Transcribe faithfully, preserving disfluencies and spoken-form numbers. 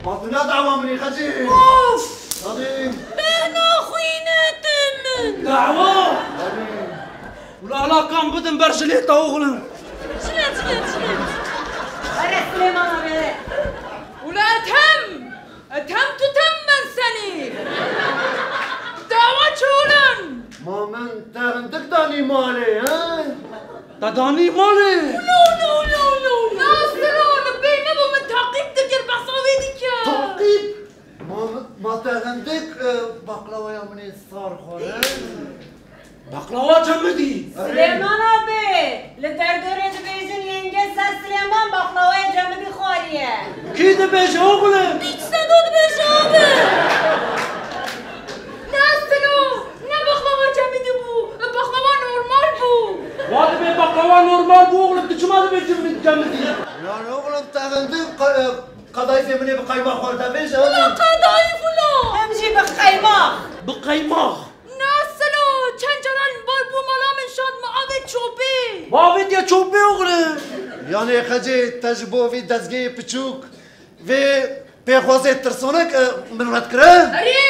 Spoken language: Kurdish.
Ma tu ne dawa min î Xecî? Of! Dadî! Bêhna xwînetê min! Dawa! Dadî! Ula hala kan bidim ber jilê te oxlim. Çile, çile, çile. Erê Silêmana bêre. Ula Ethem! Ethem tu tem ben senî! Dawa çi oğlum? Ma min te hindik danî malê, he? Te danî malê? No, no, no, no! Nasir o, li bê me bû min taqîb dikir, behsa wê dikir. Taqîb? Ma, ma te hindik, e, baklawaya min ê sar xwarin? Baklawa cemidî. Silêman abi, li derdorê dibêjin yenge ser Silêman baklawaya cemidî xwariye. Kî dibêje oxlim? Hiç sedo dibêje abi. Ne Silo, ne baklawa cemidî bû, baklawa normal bû. Wa dibê baklawa normal bû oxlim, tu çima dibê cemidî? Lan oxlim te hindik qe-, e, qedayîfê min ê bi qeymax xwar te bêje. Ula qedayîf ula. Em jî bi qeymax. Bi qeymax. Na Silo, çend caran bar bû mala min şand min avêt çopê. Avêtiye çopê oxlim. Yanê Xecê te ji bo vî dezgehê piçûk, vê pêxwazê tirsonek, e, min red kire? Erê,